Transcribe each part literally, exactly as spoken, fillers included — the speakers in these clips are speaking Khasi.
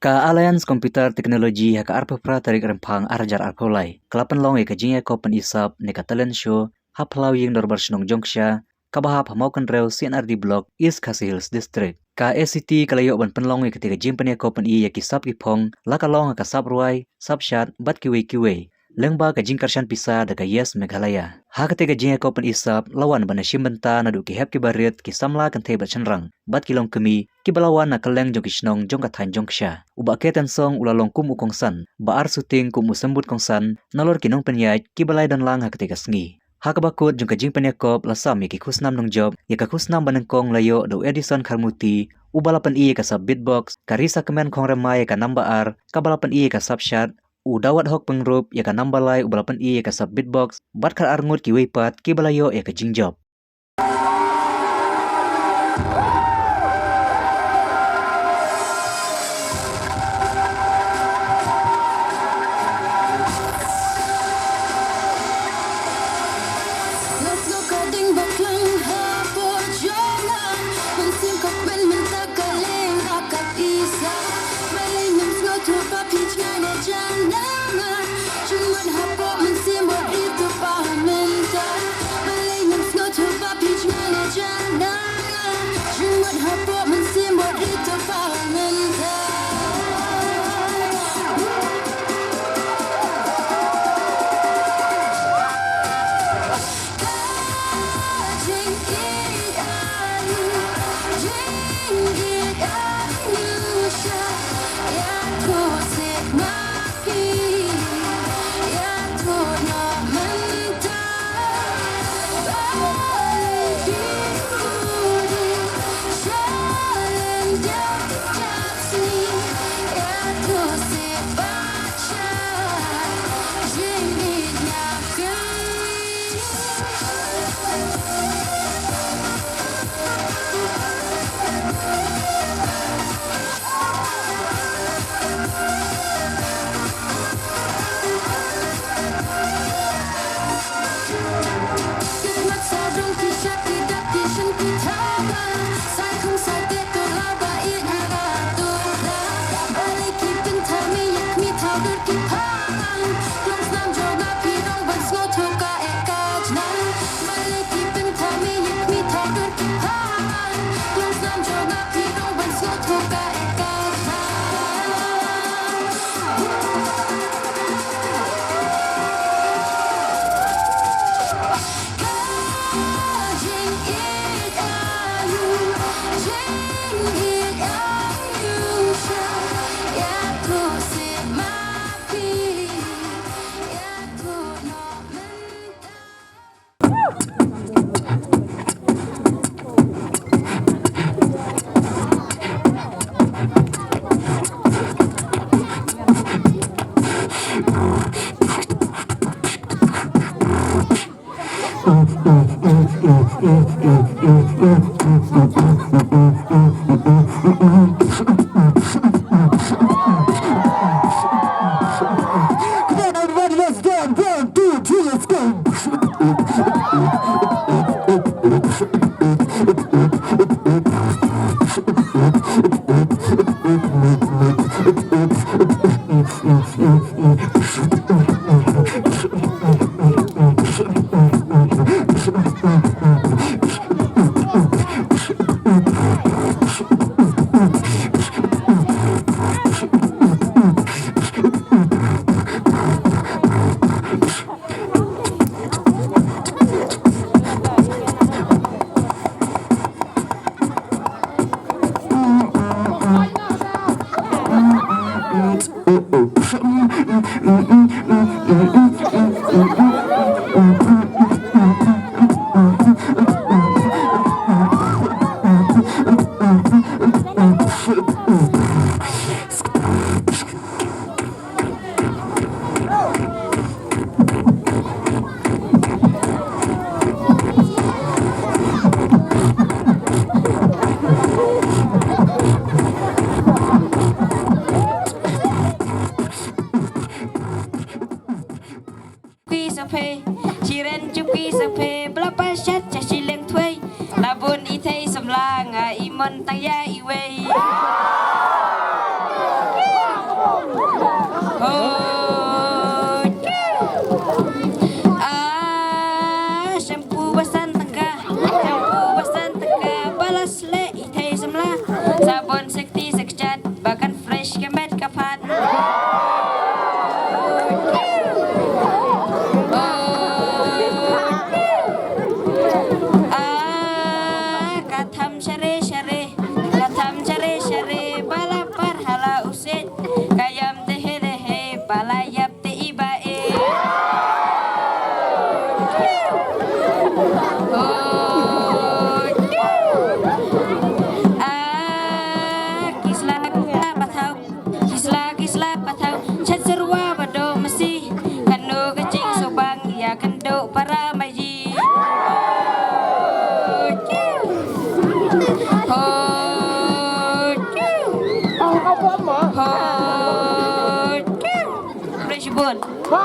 Ka Alliance Computer Technology ha ka arphew phra tarik Rymphang ar hajar arphew lai ka la pynlong ïa ka jingïakob pyni sap ne ka talent show ha Phyllaw Ïing Dorbar Shnong Jongksha, kaba hap ha Mawkynrew C and R D Block, East Khasi Hills District. Ka A C T ka la ïoh ban pynlong ïa katei ka jingpynïakob pyni ïa ki sap ki phong, la ka long ha ka sap rwai, sap shad bad kiwei kiwei. Lyngba ka jingkyrshan pisa da ka Yes Meghalaya. Ha katei ka jingïakob pyni sap la wan ban ïashim bynta naduh ki hep ki barit, ki samla kynthei bad shynrang bad ki longkmie kiba la wan na kylleng jong ki shnong jong ka thaiñ Jongksha. U Bah K. Tynsong u la long kum u kongsan, Bah R. Suting kum u symbud kongsan, nalor ki nongpynïaid kiba la ïadon lang ha katei ka sngi. Ha kaba kut jong ka jingpynïakob la sam ïa ki khusnam nongjop, ïa ka khusnam banyngkong la ïoh da u Edison Kharmuti uba la pyni ïa ka sap beatbox, ka Risa Kmen Khongrymmai ïa ka namba ar kaba la pyni ïa ka sap shad, u Dawat Hok Pyngrope ïa ka namba lai uba la pyni ïa ka sap beatbox, bad khatar ngut kiwei pat kiba la ïoh ïa ka jingjop. Come on, everybody, let's go. One, two, three, let's go. Kwi sa phe, chiren chup kwi sa phe, bla pa shat cha shileng thwei. La bun i thei samla nga i mon tang ya i wei. Katba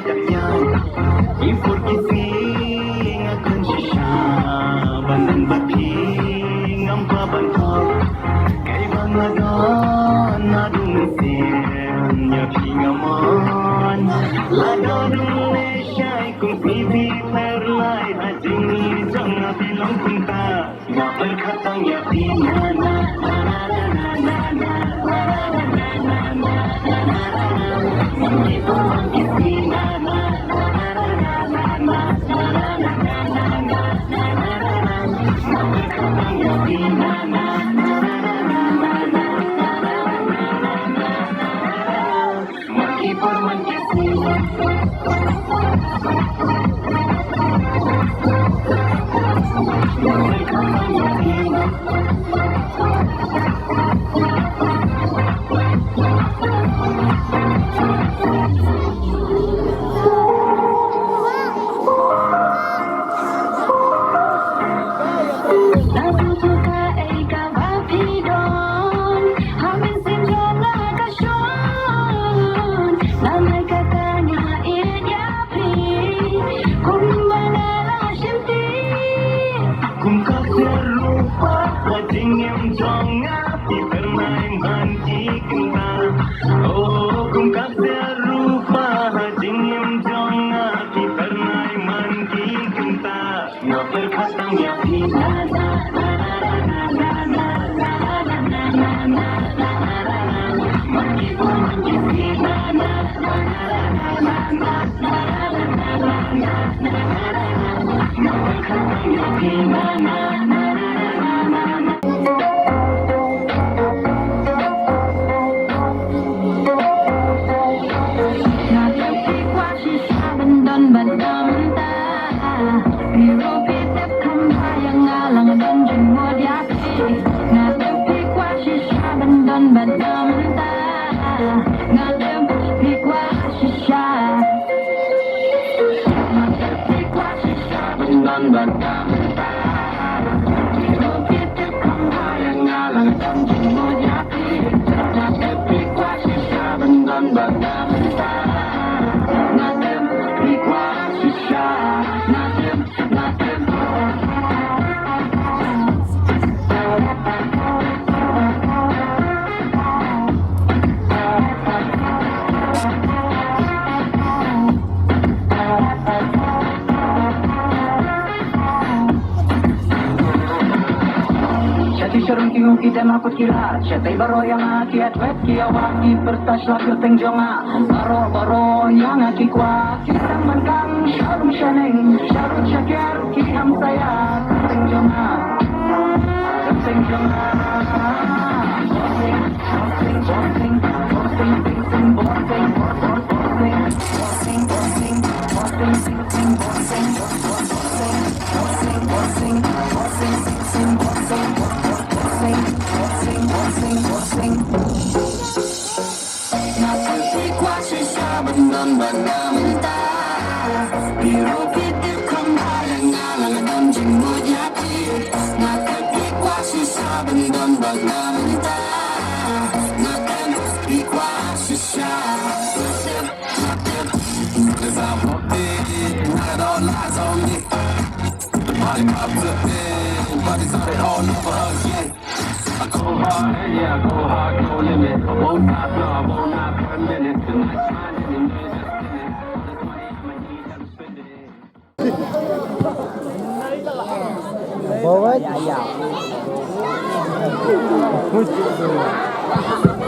dang ïaid ki por ki sngi, nga khlem shisha ban don bad phi, ngam kwah ban thoh. Kaei ba nga don, nga don mynsiem ïa phi, nga mon. Lada don lehse kum phi, phi pher lai ha jingim jong nga, phi long kumta. Kum ka khriat ruh ha jingim jong nga, phi pher nai man ki kynta. Oh, kum ka khriat ruh ha jingim jong nga, phi pher nai man ki kynta. Nga pyrkhat tang ïa phi. Sha ki sharum ki ngu ki dem ha kut ki rat, shatei baroh ïa nga ki adwet ki awa ki pyrta sha kyrteng jong nga. Baroh baroh ïa nga ki kwah ki tang ban kang sharum shaneng, sharud shaker ki hamsaia kyrteng jong nga. Kyrteng jong nga.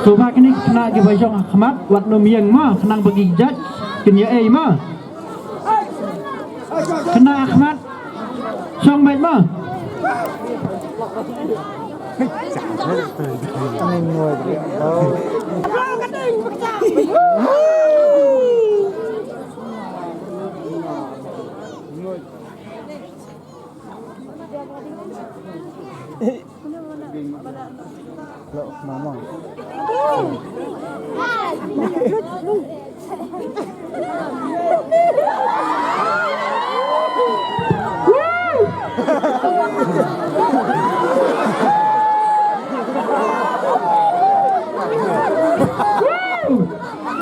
Sngewbha kine ki khynnah kiba shong ha khmat wat nym ïeng mo, khnang ba ki judge kin ïa ei mo. Khynnah ha khmat shong beit mo.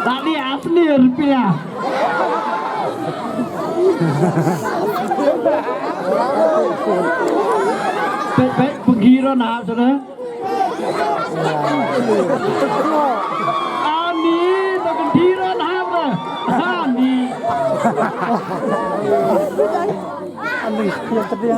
Tadi asli rupiah. Pek pek penggiro na sana. Ani, tak penggiro na apa? Ani. Ani, yang tadi.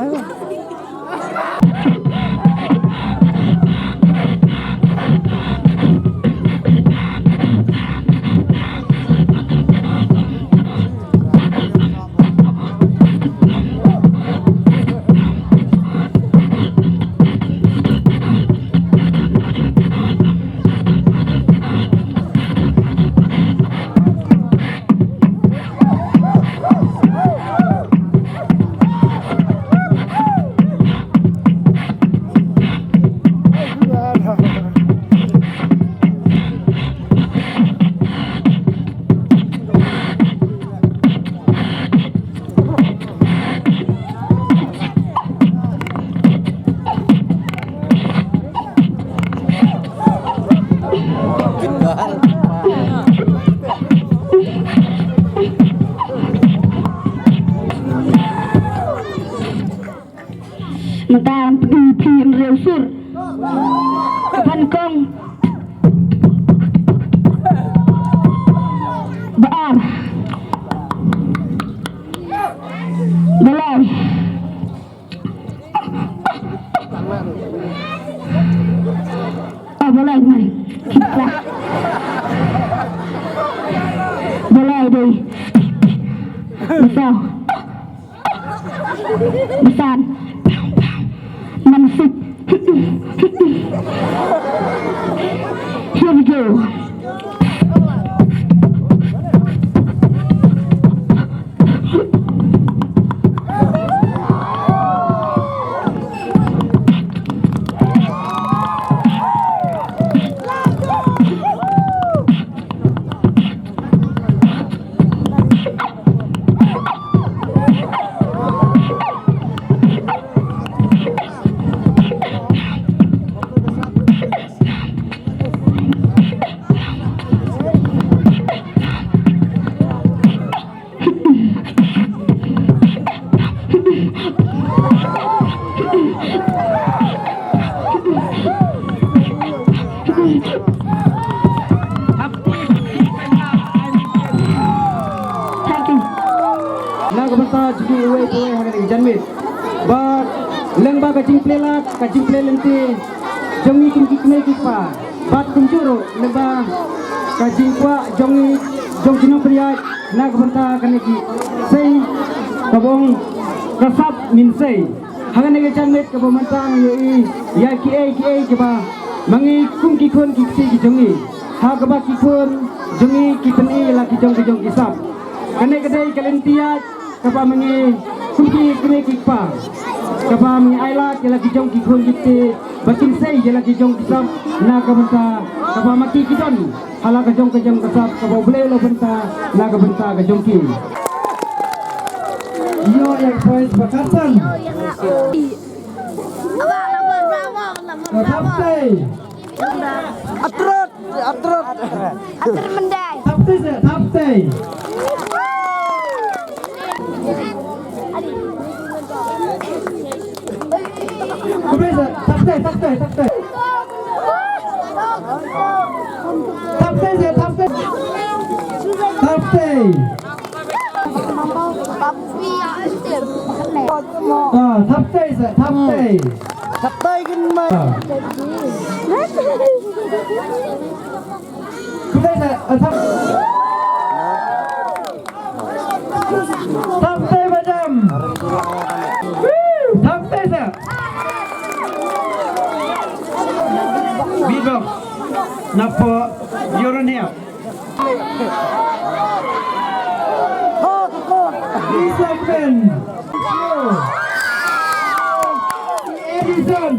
Mynta phi phi riewsur. Ban kong. Ba ar. Ba lai. Ah, ba lai mai. Ba lai dei. Ba saw. Ba san. Ba sip. Here we go. Na ka bynta jong kiwei kiwei ha kane ka janmiet. Bad lyngba ka jingpynlait, ka jingpynlait lynti jong ngi kum ki kmie ki kpa. Bad kumjuh ruh lyngba ka jingkwah jong ngi, jong ki nongpynïaid na ka bynta kane ki sei, ka bong ka sap mynsiem. Ha kane ka janmiet kaba mynta ngi ïohi ïa kiei kiei kiba ma ngi kum ki khun ki kti ki jong ngi. Ha kaba ki khun jong ngi ki pyni ïa la ki jong ki jong ki sap. Kane ka dei ka lynti ïaid kaba ma ngi kum ki kmie ki kpa, kaba ma ngi ai lad ïa la ki jong ki khun ki kti ba kin sei ïa la ki jong ki sap na ka bynta kaba ma ki ki don ha la ka jong ka jong ka sap kaba U Blei u la bynta na ka bynta ka jong ki. Ïoh ïa ka prize ba khatsan. Ka thap tei. Atrot, atrot. Atrot mendai. Thap tei se, thap tei. Thap tei se, thap tei, thap tei, thap tei. Thap tei se, thap tei. Thap tei. Ah, thap tei se, thap tei. Thap tei kin ma. Ah. Thap tei se, ah, thap. Thap tei ba jam. Thap tei se. Beatbox. Napoh Euronia. Isakben. Edison.